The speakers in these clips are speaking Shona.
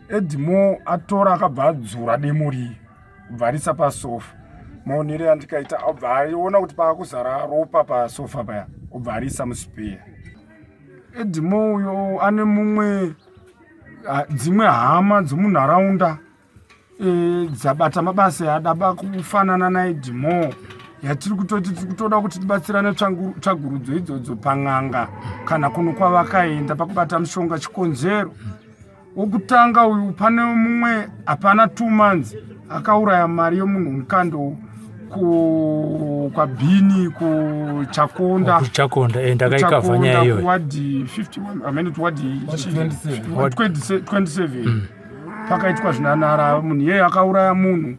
Edmore atora akabva adzura demo riye kubva arisa pasofa. Maonero andikaita abva aiona kuti paakuzara ropa pasofa paya obva arisa musipeya. Edmore uyo ane mumwe dzimwe hama dzomunharaunda e, dzabata mabasa yadaba kufanana naEdmore yatiri kutoti tiri kutoda kuti tibatsirane tsvagurudzo idzodzo pan'anga kana kuno kwavakaenda pakubata mushonga chikonzero wokutanga uyu pane mumwe hapana two months akauraya mari yomunhu mukando kwabhini kuchakonda kuchakonda eh, ndakaikavha nyaya iyoyo wadi 51 amene kuti wadi 27 mm. pakaitwa zvinanara munhu iyeye akauraya munhu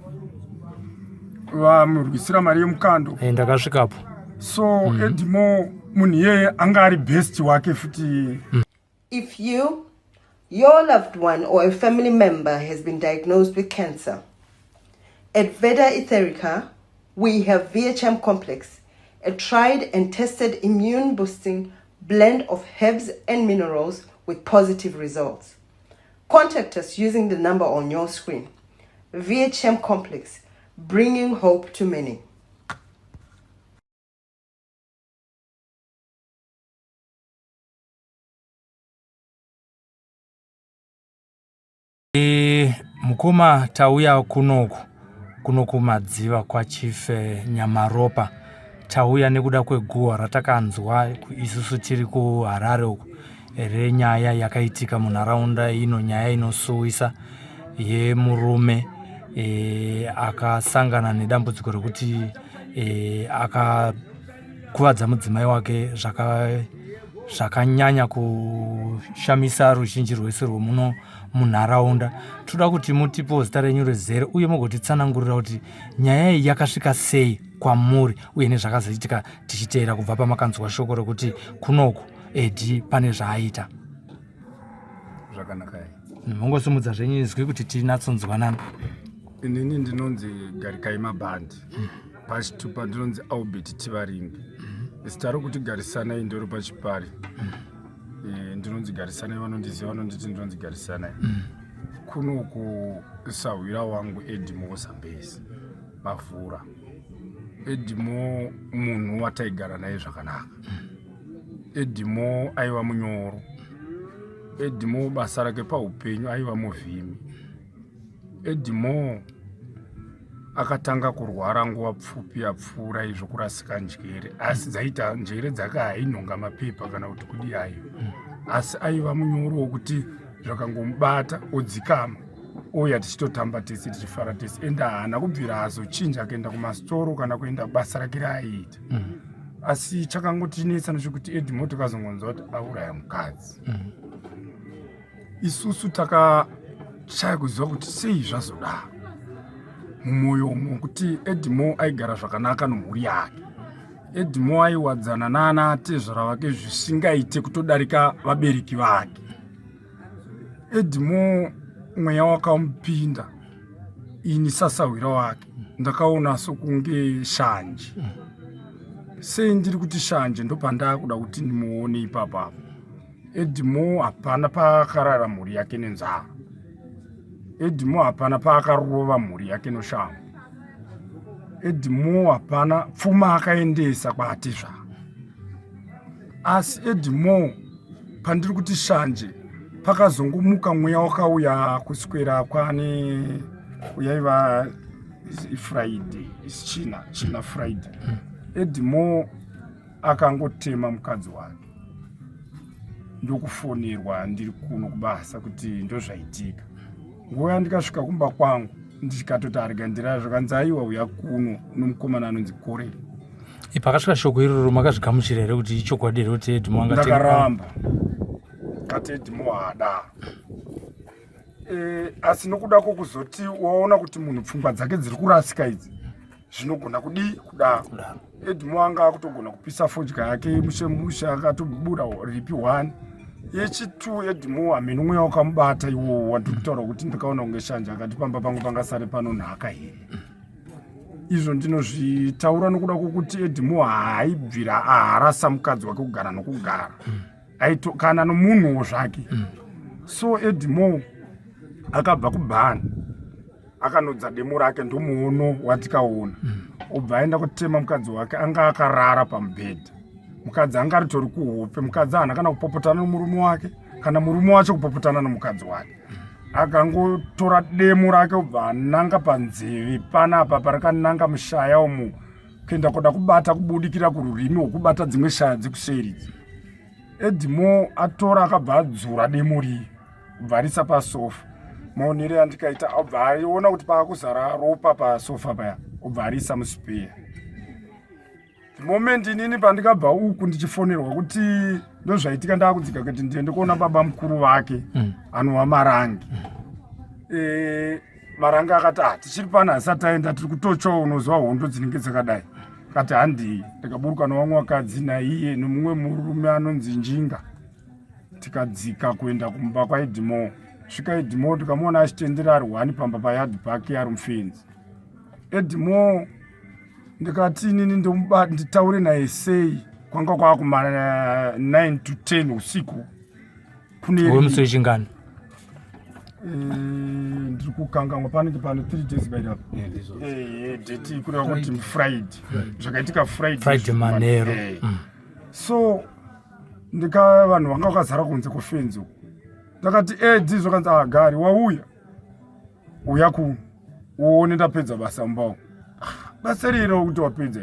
vamurwisira mari yemukando eh, ndakasvikapo so mm. Edmo munhu iyeye anga ari best wake futi mm. If you, your loved one or a family member has been diagnosed with cancer, at Veda Etherica, we have VHM Complex, a tried and tested immune boosting blend of herbs and minerals with positive results. Contact us using the number on your screen. VHM Complex, bringing hope to many. E, mukoma tauya kunoku kuno kumadziva kwachief eh, Nyamaropa tauya nekuda kweguhwa ratakanzwa isusu tiri kuHarare uku renyaya yakaitika munharaunda ino nyaya inosuwisa yemurume e, akasangana nedambudziko rekuti e, akakuvadza mudzimai wake zvakanyanya kushamisa ruzhinji rwese rwemuno munharaunda toda kuti mutipewo zita renyu rizere uye mugotitsanangurira kuti nyaya iyi yakasvika sei kwamuri uye nezvakazoitika tichiteera kubva pamakanzwa shoko rekuti kunoku edi pane zvaaita zvakanaka mongosumudza zvenyu izwi kuti tinatsonzwanana inini ndinonzi garikai mabhandi mm. pachitupa ndinonzi albert tivaringi mm. zita rokuti garisanai ndoro pachipari mm. e, ndinonzi garisanai vanondiziva vanonditi ndinonzi garisanai mm. kunoku sahwira wangu edimo zambezi mavhura edimo munhu wataigara naye zvakanaka mm. Edmo aiva munyoro. Edmo basa rake paupenyu aiva muvhimi. Edmo akatanga kurwara nguva pfupi yapfuura izvo kurasika njere asi dzaita njere dzake hainhonga mapepa kana kuti kudii ayo asi aiva munyoro wokuti zvakangomubata odzikama ouya tichitotamba tese tichifara tese ende haana kubvira azochinja akaenda kumasitoro kana kuenda basa rake raaiita mm. asi chakangotinetsa ndechekuti edmo takazongonzwa kuti auraya mukadzi mm. isusu takashaya kuziva kuti sei zvazodaro mumwoyo umo kuti edmo aigara zvakanaka nomhuri yake edmo aiwadzana naana atezvara vake zvisingaite kutodarika vabereki vake Edmore mweya wakamupinda ini sasahwira wake ndakaona sokunge shanje sei ndiri kuti shanje ndopandakuda kuti ndimuone ipapapo Edmore hapana paakarara mhuri yake nenzara Edmore hapana paakarova mhuri yake noshambo Edmore hapana pfuma akaendesa kwaatezvara asi Edmore pandiri kuti shanje pakazongomuka mweya wakauya kuswera kwane yaiva friday china china friday hmm. Edmore akangotema mukadzi wake ndokufonerwa ndiri kuno kubasa kuti ndozvaitika nguva yandikasvika kumba kwangu ndikatoti arega ndira zvakanzi aiwa uya kuno nomukomana anonzi koreri pakasvika shoko iroro makazvigamuchira here kuti ichokwadi here kuti edmo angakaramba kati edmo haadaro e, asi nokuda kwokuzoti waona kuti munhu pfungwa dzake dziri kurasika idzi zvinogona kudii kudaro edmo anga akutogona kupisa fodya yake mushe mushe akatobuda ripi one yechitu edmo hameno mweya wakamubata iwowo wandiri kutaura kuti ndikaona kunge shanje akati pamba pangu pangasare pano nhaka here izvo ndinozvitaura nokuda kwokuti edmo haaibvira aharasa mukadzi wake kugara nokugara aito kana nomunhuwo zvake mm. so edmo Akabva kubhani akanodza demo rake ndomuono watikaona. Obva aenda kutema mukadzi wake anga akarara pamubhedha. Mukadzi anga aritori kuhope, mukadzi haana kana kupopotana nomurume wake kana murume wacho kupopotana nomukadzi wake. Akangotora demo rake obva ananga panzeve panapa parakananga mushaya umu kuenda kuda kubata kubudikira kururimi hwokubata dzimwe shaya dzekuseri idzi. Edmore atora akabva adzura demo riye kubva arisa pasofa. Maonero andikaita abva aiona kuti paakuzara ropa pasofa paya obva arisa musipeya. The moment inini pandikabva uku ndichifonerwa kuti ndozvaitika ndakudzika kuti ndiende kuona baba mukuru vake anova Marangi. Marangi akati ah, tichiri pano asati aenda tiri kutotsvawo unoziva hondo dzinenge dzakadai. Akati handii, ndikaburuka nevamwe vakadzi naiye nomumwe murume anonzi Njinga tikadzika kuenda kumba kwaEdmore. Svika Edmore tikamuona achitendera ari hwani pamba payadhi pake ari mufenzi. Edmore ndikati inini nditaure naye sei, kwanga kwakuma 9 to 10 usiku. Kune musi wechingani? Ndiri kukanganwa panenge pano 3 days by now. Date kureva kuti Friday. Zvakaitika Friday. Friday manheru. So ndika vanhu vanga vakazara kunze kufenzi uku. Ndakati Edi zvakanzi ah Gari wauya. Uya kuno. Uone ndapedza basa mumba umu. Basa rero kuti wapedza.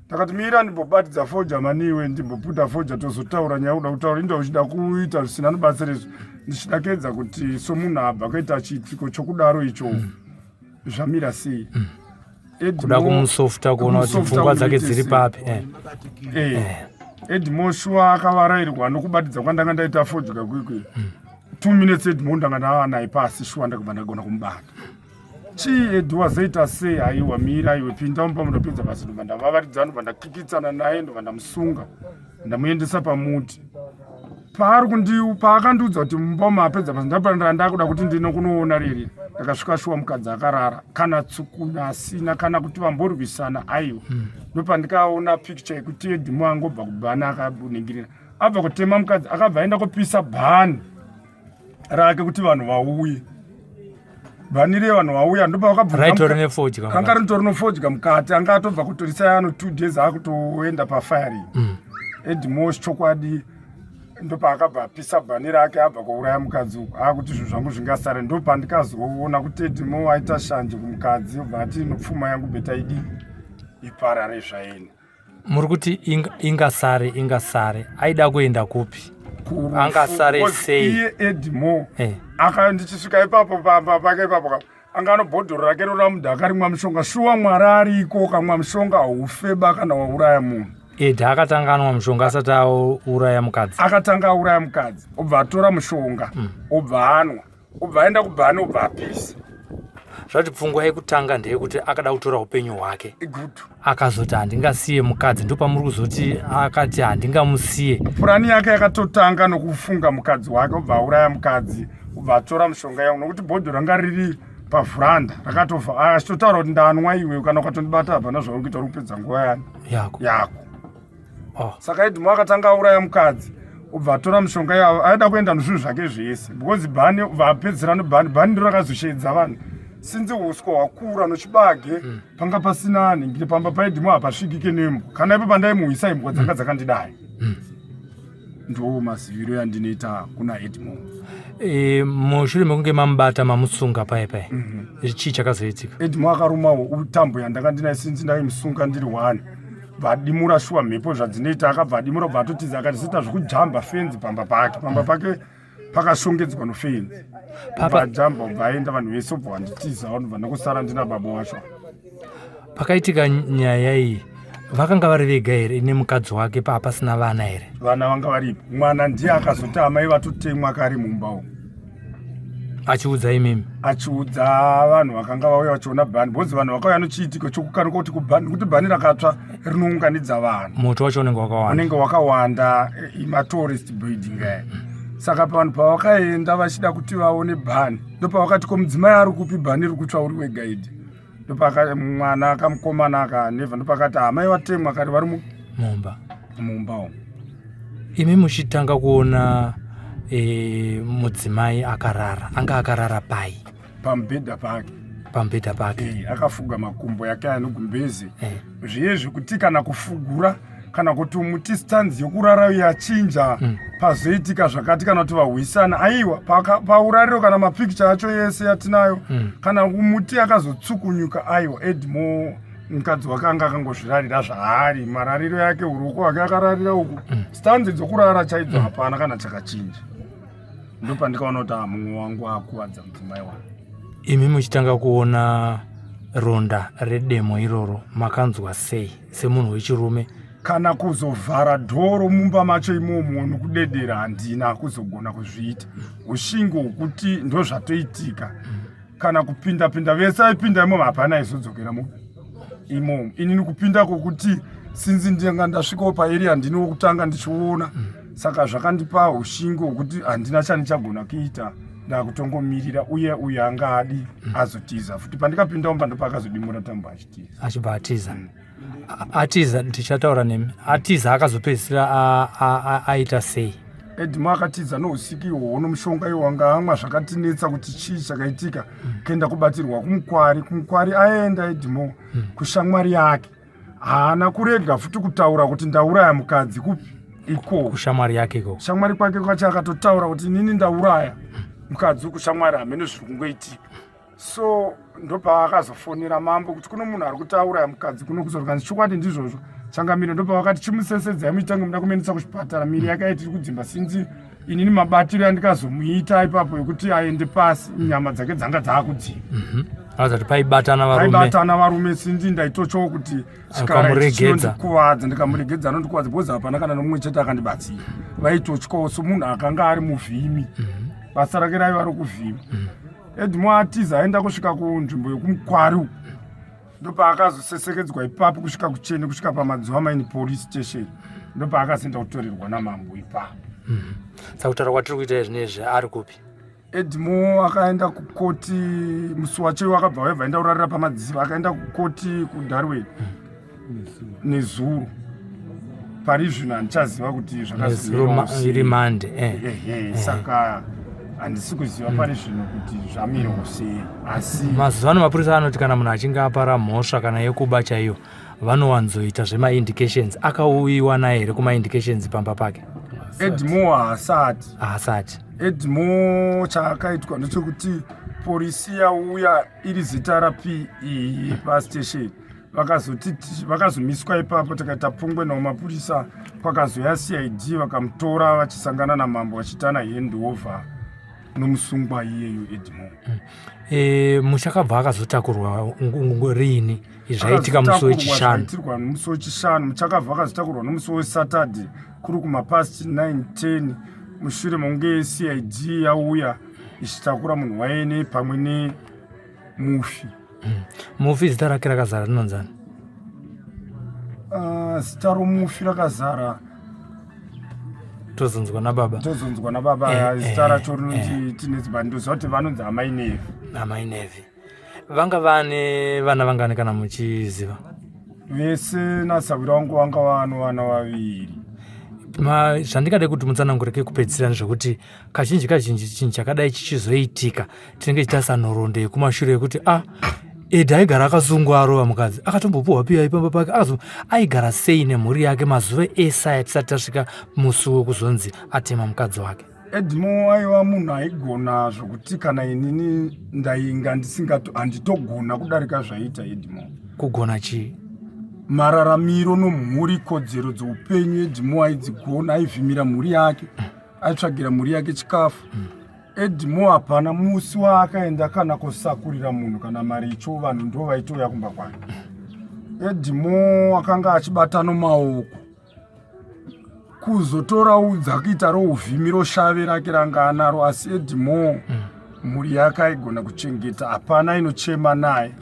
Ndakati mira ndimbobatidza foja maniwe ndimboputa foja tozotaura nyaya uda kutaura inda uchida kuita zvisina nobatsira izvo. Ndichida kuedza kuti somunhu abva kuita chiitiko chokudaro icho zvamira sei. Kuda kumusofta kuona kuti pfungwa dzake dziri papi. Edmore shuwa akavarairwa nokubatidza kwandanga ndaita fodya kwikwi. 2 minutes Edmore ndanga ndava naye pasi shuwa ndakabva ndagona kumubata. Chii Edi wazoita sei? Aiwa mira iwe pinda mumba mundopedza basa. Ndobva ndavavaridza ndobva ndakikitsana naye ndobva ndamusunga ndamuendesa pamuti. Paari kundi paakandiudza kuti mumba umu apedza basa ndapandira ndakuda kuti ndino kunoona riri. Ndakasvika shuwa mukadzi akarara kana tsukunya asina kana kuti vamborwisana aiwa. Ndopandikaona picture yekuti Edmore angobva kubhana akabuningirira. Abva kutema mukadzi akabva aenda kupisa bhani rake kuti vanhu vauye. Bhani riye vanhu vauya ndopavakabva Raitori nefodya Ranga ritori nefodya mukati anga atobva kutorisa ano 2 days akutoenda pafiring. Edmore chokwadi ndopaakabva apisa bhani rake abva kuuraya mukadzi uku akuti zvinhu zvangu zvingasare. Ndopandikazoona kuti Edmore aita shanje kumukadzi obva ati nopfuma yangu beta idi iparare zvaini. Muri kuti ingasare ingasare aida kuenda kupi? Angasare sei? Iye Edmore aka ndichisvika ipapo pamba pake ipapo anga anobhodhoro rake roramudha akarimwa mushonga. Shuwa Mwari ariko, ukamwa mushonga haufeba kana wauraya munhu. Edi akatanga anwa mushonga asati auraya mukadzi. Akatanga auraya mukadzi obva atora mushonga obva anwa obva aenda kubhani obva apisa. Zvati pfungwa yekutanga ndeyekuti akada kutora upenyu hwake. Good. Akazoti handingasiye mukadzi, ndopamuri kuzoti akati handingamusiye. Purani yake yakatotanga nokufunga mukadzi wake obva auraya mukadzi obva atora mushonga yangu nokuti bhodho ranga riri pavhuranda rakatofa achitotaura kuti ndanwa iwe kana ukatondibata hapana zvauri kuita uri kupedza nguva yani yako. Yako. Saka Edmore akatanga auraya mukadzi obva atora mushonga yavo aida kuenda nezvinhu zvake zvese because bhani obva apedzisira nebhani bhani ndiro rakazosheedza vanhu sinzi uswa hwakura nochibage panga pasina nhingi pamba paEdmore hapasvikike nembwa kana ipo pandaimuhwisa imbwa dzanga dzakandidai. Ndo maziviro yandinoita kuna Edmore. Mushure mekunge mamubata mamusunga paye paye chii chakazoitika? Edmore akarumawo tambo yandanga ndinayo sinzi ndaimusunga ndiri 1 vadimura shuwa mhepo zvadzinoita akabva adimura bva atotiza akati soita zvekujamba fenzi pamba pake pamba pake pakashongedzwa nofenzi ajamba bva aenda vanhu vese obva vanditiza vanobva ndakusara ndina baba wacho. Pakaitika nyaya iyi vakanga vari vega here nemukadzi wake pasina vana here? Vana vanga varipo. Mwana ndiye akazoti amai vatotemwa kari mumba umu. Achiudza imimi? Achiudza vanhu vakanga vauya vachiona bhani because vanhu vakauya nochiitiko chokukanuka kuti kubhani kuti bhani rakatsva rinounganidza vanhu. Moto wacho unenge wakawanda. Unenge wakawanda matourist building aya. Saka vanhu pavakaenda vachida kuti vaone bhani ndopavakati ko mudzimai ari kupi bhani riri kutsva uri wega idi. Ndopaka mwana akamukomana akanevha ndopakati amai vatemwa kare vari mumba. Mumba umu. Imi muchitanga kuona mudzimai akarara, anga akarara pai? Pamubhedha pake. Pamubhedha pake. Akafuga makumbo yake anogumbeze. Zviye zvekuti kana kufugura kana kuti muti stanzi yokurara yachinja pazoitika zvakati kana kuti vahwisana, aiwa, paurariro kana mapikicha acho yese yatinayo kana muti akazotsukunyuka, aiwa, Edmo mukadzi wake anga akangozvirarira zvaari, marariro yake, uruoko hwake akararira uku, stanzi dzokurara chaidzo hapana kana chakachinja. Ndopandikaona kuti mumwe wangu akuvadza mudzimai wangu. Imi muchitanga kuona ronda redemo iroro, makanzwa sei semunhu wechirume? Kana kuzovhara dhoro mumba macho imomo nokudedera handina kuzogona kuzviita. Ushingi hwokuti ndozvatoitika, kana kupinda pinda vese aipinda imomo, hapana aizodzokera imomo. Inini kupinda kwokuti sinzi ndanga ndasvikawo paarea, ndini wokutanga ndichiona, saka zvakandipa ushingi hwokuti handina chandichagona kuita, ndakutongomirira uye uyo anga adi azotiza futi. Pandikapinda mumba ndopakazodimura tambo achitiza. Achibva atiza. Atiza, tichataura nemi. Atiza, akazopedzisira aita sei? Edmo akatiza nousiku ihwohwo nomushonga iwo wanga amwa. Zvakatinetsa kuti chii chakaitika. Kuenda kubatirwa kumukwari, kumukwari aenda Edmo kushamwari yake. Haana kurega futi kutaura kuti ndauraya mukadzi kupi ikoko. Kushamwari yake ikoko. Shamwari kwake kwacho akatotaura kuti inini ndauraya mukadzi kushamwari, hamene zviri kungoitika. So ndopaakazofonera mambo kuti kuno munhu ari kuti auraya mukadzi kuno kuzorkanzi chokwadi ndizvozvo, changamiro. Ndopavakati chimusesedzai muitange muda kumuendesa kuchipatara, miri yake aitiri kudzimba. Sinzi inini mabatiro andikazomuita ipapo ekuti aende pasi, nyama dzake dzanga dzaakudzimba. Azati paibatana varume. Paibatana varume, sinzi ndaitochawo kuti Ukamuregedza. Chikandikuvadza, ndikamuregedza anondikuvadza, because hapana kana nomumwe chete akandibatsira. Vaitotyawo somunhu akanga ari muvhimi, basa rake raiva rokuvhima. Edmo atiza aenda kusvika kunzvimbo yekumukwari uku, ndopaakazosesekedzwa ipapo kusvika kuchene, kusvika paMadziwa Main Police Station, ndopaakazoenda kutorerwa namambo ipapo. Saka kutaura kwatiri kuita izvinezvi ari kupi? Edmo akaenda kukoti musi wacho, akabva waibva aenda kurarira pamadziva, akaenda kukoti kuDarwin nezuro. Pari zvino handichaziva kuti Nezuro iri Monday. Ehe, saka handisi kuziva pari zvino kuti zvamirawo sei, asi Mazuva ano mapurisa anoti kana munhu achinge apara mhosva kana yekuba chaiyo, vanowanzoita zvemaindications. Akauyiwa naye here kumaindications pamba pake? Edmo haasati. Haasati. Edmo chaakaitwa ndechekuti polisi yauya iri zita rape pastation, vakazoti vakazomiswa ipapo, tikaita pungwe nawo mapurisa. Kwakazoya CID, vakamutora vachisangana namambo vachitana handover nomusungwa iyeyo Edmo. Muchakabva akazotakurwa riini? Zvaitika musi weChishanu. Zvaitirwa musi weChishanu. Muchakabva akazotakurwa nomusi weSaturday kuri kumapast 9 10, mushure mokunge CID yauya ichitakura munhu waene pamwe nemufi. Mufi zita rake rakazara rinonzani? Ah, zita romufi rakazara Tozonzwa nababa. Tozonzwa nababa. Zita racho rinoti tinetsi, but ndoziva kuti vanonzi Amai Nevi. Amai Nevi. Vanga vane vana vangani kana muchiziva? Vese nasawira wangu vanga vano vana vaviri. Zvandingade kuti mutsanangure kekupedzisira ndezvekuti kazhinji kazhinji chinhu chakadai chichizoitika, tinenge chitarisa nhoroondo yekumashure yekuti a Ed aigara akasungwa, arova mukadzi, akatombopuhwa piya pamba pake, akazo aigara sei nemhuri yake mazuva ese aya tisati tasvika musi wekuzonzi atema mukadzi wake? Edmo aiva munhu aigona zvokuti kana inini ndainga ndisingato handitogona kudarika zvaiita Edmo. Kugona chii? Mararamiro nomhuri, kodzero dzoupenyu. Edmo aidzigona, aivhimira mhuri yake, aitsvagira mhuri yake chikafu. Edmo hapana musi waakaenda kana kusakurira munhu kana maricho, vanhu ndo vaitouya kumba kwake. Edmo akanga achibata nomaoko, kuzotora udza kuita rouvhimi roshave rake ranga anaro, asi Edmo mhuri yake aigona kuchengeta, hapana inochema naye.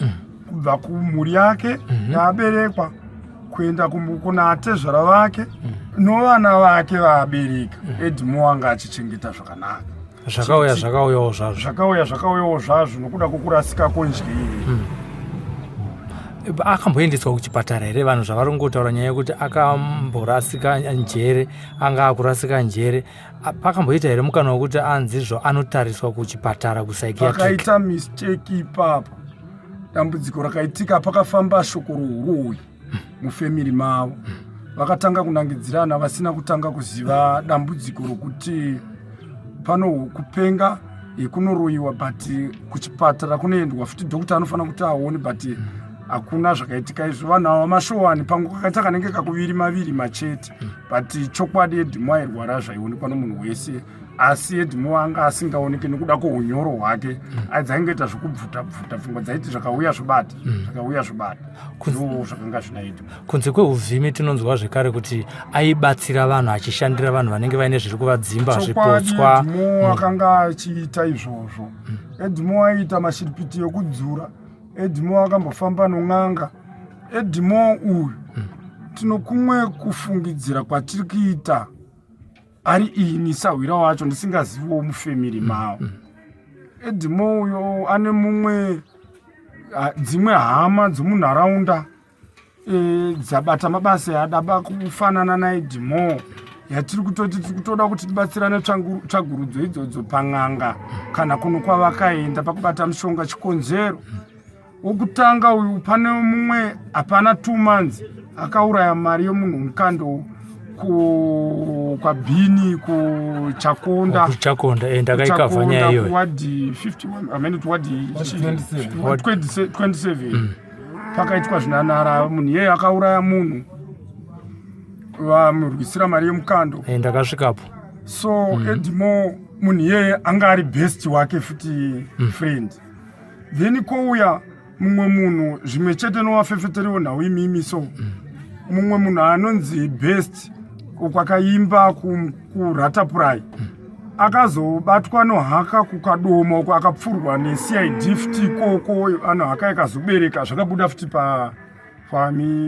Kubva kumhuri yake yaaberekwa kuenda kuna atezvara vake novana vake vaabereka, Edmo anga achichengeta zvakanaka. Zvakauya zvakauyawo zvazvo. Zvakauya zvakauyawo zvazvo nokuda kwokurasika kondyiri. Akamboendeswa kuchipatara here vanhu zvavari kungotaura nyaya yekuti akamborasika njere, anga akurasika njere, pakamboita here mukana wekuti anzizvo anotariswa kuchipatara kupsychiatric? Pakaita mistake ipapo. Dambudziko rakaitika, pakafamba shoko rouroyi mufamily mavo. Vakatanga kunangidzirana vasina kutanga kuziva dambudziko rokuti pano kupenga kunoroyiwa, but kuchipatara kunoendwa futi, doctor anofanira kuti aone, but hakuna zvakaitika izvo. Vanhu ava mashowani, pamwe kakaita kanenge kakuviri maviri machete, but chokwadi Edmore airwara, zvaionekwa nomunhu wese. Asi Edmore anga asingaoneki nekuda kweunyoro hwake, aidzaingoita zvokubvuta bvuta pfungwa, dzaiti zvakauya zvobata, zvakauya zvobata. Ndo zvakanga zvina Edmore. Kunze kweuvhimi, tinonzwa zvekare kuti aibatsira vanhu, achishandira vanhu vanenge vaine zviri kuvadzimba, Chokwadi, zvipotswa. Edmore akanga achiita izvozvo. Edmore aiita mashiripiti ekudzura. Edmore akambofamba non'anga. Edmore uyu, tinokumwe kufungidzira kwatiri kuita, ari ini sahwira wacho ndisingaziviwo mufamily mavo, Edmore uyo ane mumwe dzimwe hama dzomunharaunda dzabata mabasa adaba kufanana naEdmore, yatiri kutoti tiri kutoda kuti tibatsirane tsvagurudzo idzodzo pan'anga kana kuno kwavakaenda pakubata mushonga. Chikonzero wokutanga uyu, pane mumwe hapana 2 months akauraya mari yomunhu mukando kwabhini kuChakonda. Kuchakonda, ndakaikavha nyaya iyoyo. Kuwadhi 51 amene kuti wadhi Ward 27 pakaitwa zvinanara. Munhu iyeye akauraya munhu, vamurwisira mari yemukando. Ndakasvikapo. So Edmore, munhu iyeye anga ari best wake futi, friend. Then kouya mumwe munhu zvimwe chete novafefeteriwo nhau imimi. So mumwe munhu anonzi Best kwakaimba kuRatapurai akazobatwa nohaka kuKadoma uko, akapfurwa neCID futi ikoko. Ano haka ikazobereka zvakabuda futi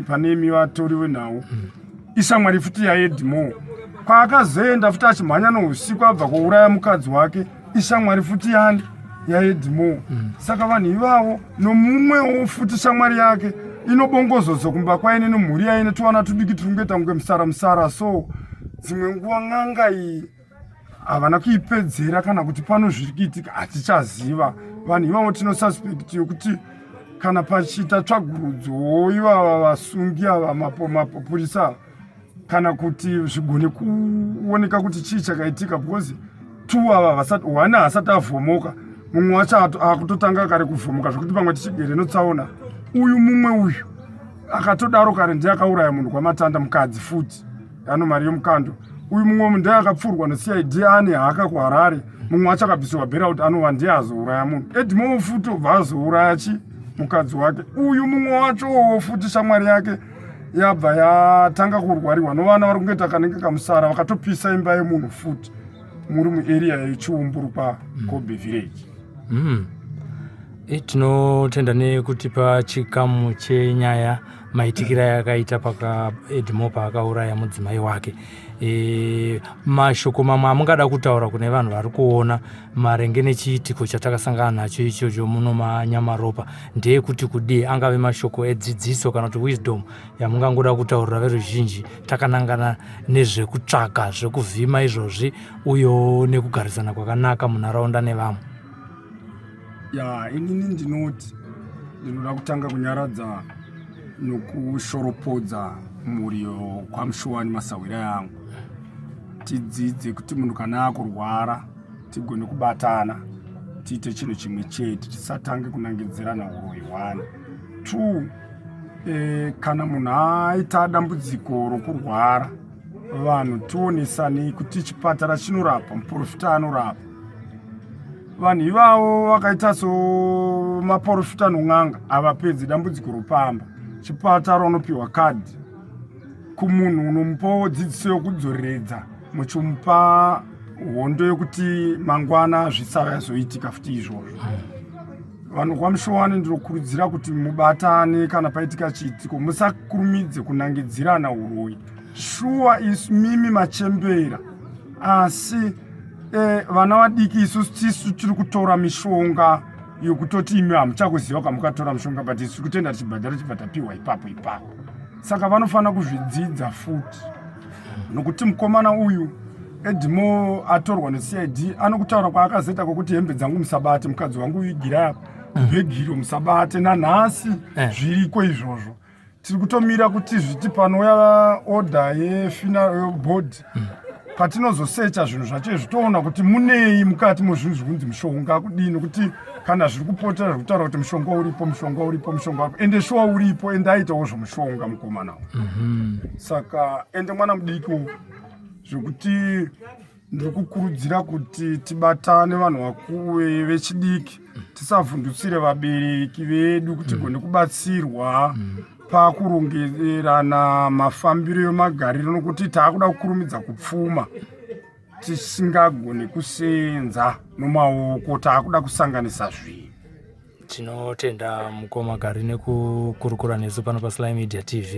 panemi vatori venhau. Ishamwari futi yaEdmore. Kwaakazoenda futi achimhanya nousiku abva kuuraya mukadzi wake, ishamwari futi yani yaEdmore. Saka vanhu ivavo nomumwewo futi shamwari yake inobongozodzo kumba kwaine nomhuri yaine tuvana tudiki turi kungoita kunge musara musara. So dzimwe nguva n'anga iyi havana kuipedzera, kana kuti pano zviri kuitika hatichaziva. Vanhu ivavo tinosuspect yokuti kana pachiita tsvagurudzo ivava vasungi ava, mapurisa ava, kana kuti zvigone kuoneka kuti chii chakaitika, because two ava vasati, one haasati avhomoka, mumwe wacho akutotanga kare kuvhomoka, zvokuti pamwe tichigere notsaona uyu mumwe uyu akatodaro kare ndiye akauraya munhu kwaMatanda, mukadzi futi ano mari yomukando. Uyu mumwe munhu ndiye akapfurwa neCID, ane haka kuHarare. Mumwe wacho akabvisirwa bailout, anova ndiye azouraya munhu. Edmore futi obva azouraya chi mukadzi wake. Uyu mumwe wachowo futi shamwari yake yabva yatanga kurwariwa novana vari kungoita kanenge kamusara, vakatopisa imba yemunhu futi muri muarea yeChiumburu paKobe village. Tinotenda nekutipa chikamu chenyaya, maitikiro ayakaita paka Edmore paakauraya mudzimai wake. Mashoko mamwe amungada kutaura kune vanhu vari kuona maringe nechiitiko chatakasangana nacho ichocho muno maNyamaropa ndeyekuti kudii? Angave mashoko edzidziso kana kuti wisdom yamungangoda kutaurira veruzhinji takanangana nezvekutsvaga zvekuvhima izvozvi, uyewo nekugarisana kwakanaka munharaunda nevamwe? Ya, inini ndinoti ndinoda kutanga kunyaradza nokushoropodza mhuri yokwaMushowani, masahwira yangu. Tidzidze kuti munhu kana akurwara tigone kubatana, tiite chinhu chimwe chete, tisatange kunangidzirana uroyi. One two, kana munhu aita dambudziko rokurwara, vanhu tionesanei kuti chipatara chinorapa, muprofita anorapa. Vanhu ivavo vakaita somaprofita non'anga havapedzi dambudziko ropamba. Chipatara unopiwa kadhi kumunhu, unomupawo dzidziso yokudzoreredza, muchimupa hondo yekuti mangwana zvisazoitika futi izvozvo. Vanhu kwaMushowani, ndinokurudzira kuti mubatane kana paitika chiitiko, musakurumidze kunangidzirana uroyi. Shuwa isu mimi machembera, asi vana vadiki isusu tisu tiri kutora mishonga. Yekutoti imi hamuchakuziva kwamukatora mushonga, but isu kutenda tichibhadhara, tichibva tapiwa ipapo ipapo. Saka vanofanira kuzvidzidza futi, nokuti mukomana uyu Edmo atorwa neCID, anokutaura kwaakazoita kwokuti hembe dzangu musabate, mukadzi wangu uigira apa, bhegiro musabate. Nanhasi zviriko izvozvo. Tiri kutomira kuti zviti panouya order yefuneral board, patinozosecha zvinhu zvacho izvi, toona kuti munei mukati mozvinhu zvikunzi mushonga kudini, nokuti kana zviri kupotera zviri kutaura kuti mushonga uripo, mushonga uripo, mushonga uripo, ende shuwa uripo, ende aitawo zvomushonga mukomana. Saka ende mwana mudiki, zvekuti ndiri kukurudzira kuti tibatane, vanhu vakuru vechidiki, tisavhundutsire vabereki vedu, kuti tigone kubatsirwa pakurongerana mafambiro emagariro, nokuti taakuda kukurumidza kupfuma tisingagoni kusenza nomaoko. Taakuda kusanganisa zvinhu. Tinotenda mukoma Gari nekukurukura nesu pano paSly Media TV.